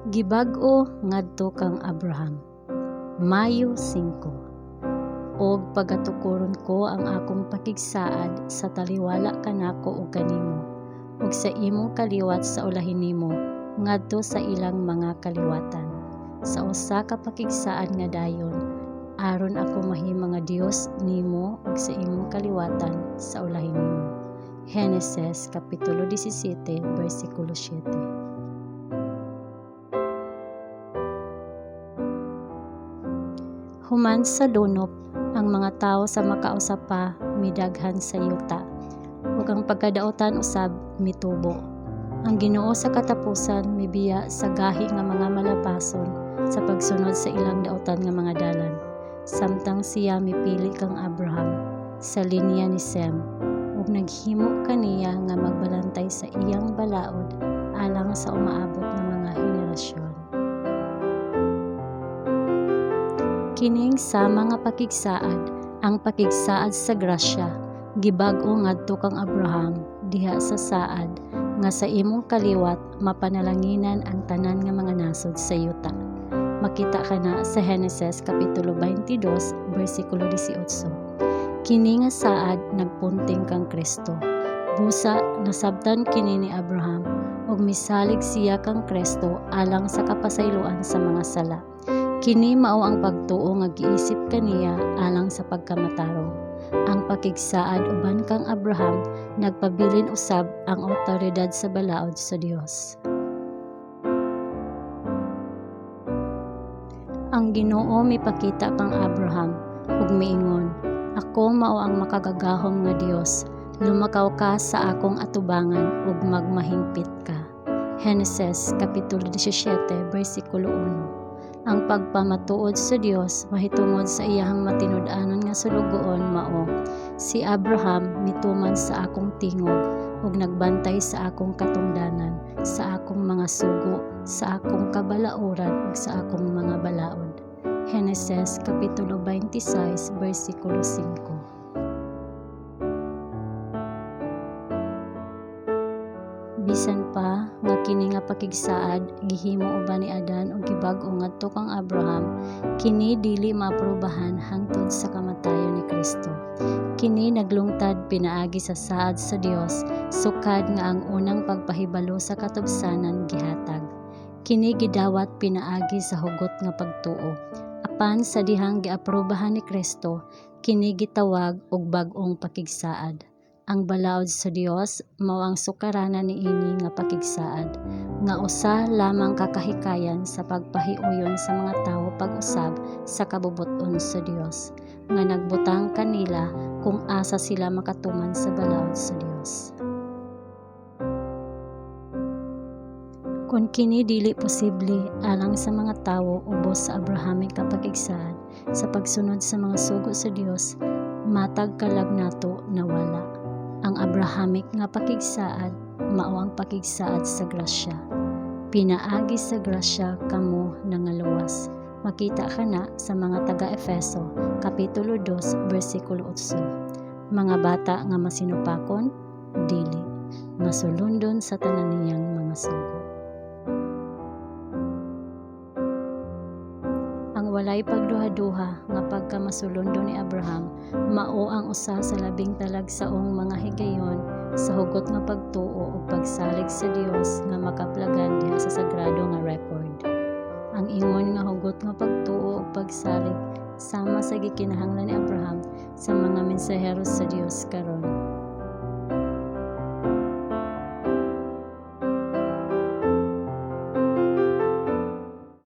Gibag-o ngadto kang Abraham. Mayo 5. Og pagatukoron ko ang akong pakigsaad sa taliwala kanako ug kanimo, ug sa imong kaliwat sa ulahi nimo ngadto sa ilang mga kaliwatan, sa usa ka pakigsaad nga dayon, aron ako mahima nga Dios nimo ug sa imong kaliwatan sa ulahi nimo. Henesis kapitulo 17 bersikulo 7. Human sa donop, ang mga tawo sa makausa pa midaghan sa yuta, ug ang pagkadaotan usab mitubo. Ang Ginoo sa katapusan mibiya sa gahi nga mga malapason sa pagsunod sa ilang daotan nga mga dalan, samtang siya mipili kang Abraham sa linya ni Sem ug naghimo kaniya nga magbalantay sa iyang balaod alang sa umaabot nga mga henerasyon. Kining sama nga pakigsaad, ang pakigsaad sa grasya, gibag-o ngadto kang Abraham diha sa saad nga sa imong kaliwat mapanalanginan ang tanan nga mga nasod sa yuta. Makita kana sa Henesis kapitulo 22 bersikulo 18. Kini nga saad nagpunting kang Kristo. Busa nasabtan kini ni Abraham ug misalig siya kang Kristo alang sa kapasayloan sa mga sala. Kini mao ang pagtuo nga giisip kaniya alang sa pagkamatarong. Ang pakigsaad uban kang Abraham nagpabilin usab ang awtoridad sa balaod sa Dios. Ang Ginoo mipakita kang Abraham ug miingon, "Ako mao ang makagagahom nga Dios, lumakaw ka sa akong atubangan ug magmahingpit ka." Henesis kapitulo 17 bersikulo 1. Ang pagpamatuod sa Dios mahitungod sa iyahang matinud-anon nga sulugoon mao, "Si Abraham mituman sa akong tingog ug nagbantay sa akong katungdanan, sa akong mga sugo, sa akong kabalaoran ug sa akong mga balaod." Henesis kapitulo 26 bersikulo 5. Bisan pa nga kini nga pakigsaad gihimo uban ni Adan ug gibag-o ngadto kang Abraham, kini dili maaprubahan hangtod sa kamatayon ni Kristo. Kini naglungtad pinaagi sa saad sa Dios sukad nga ang unang pagpahibalo sa katubsanan gihatag. Kini gidawat pinaagi sa hugot nga pagtuo. Apan sa dihang giaprubahan ni Kristo, kini gitawag og bag-ong pakigsaad. Ang balaod sa Dios mao ang sukaranan niini nga pakigsaad, nga usa lamang ka kahikayan sa pagpahiuyon sa mga tawo pag-usab sa kabubut-on sa Dios, nga nagbutang kanila kung asa sila makatuman sa balaod sa Dios. Kon kini dili posible alang sa mga tawo ubos sa Abrahamic nga pakigsaad sa pagsunod sa mga sugo sa Dios, matag kalag nato nawala. Ang Abrahamic nga pakigsaad mao ang pakigsaad sa grasya. Pinaagi sa grasya kamo nangaluwas. Makita kana sa mga taga-Efeso kapitulo 2 bersikulo 8. Mga bata nga masinupakon, dili masulundon sa tanan niyang mga sugo. Ang walay pagduhaduha nga pagkamasulundo ni Abraham mao ang usa sa labing talagsaong mga higayon sa hugot nga pagtuo ug pagsalig sa Dios nga makaplagan diha sa sagrado nga rekord. Ang ingon nga hugot nga pagtuo ug pagsalig sama sa gikinahanglan ni Abraham sa mga mensahero sa Dios karon.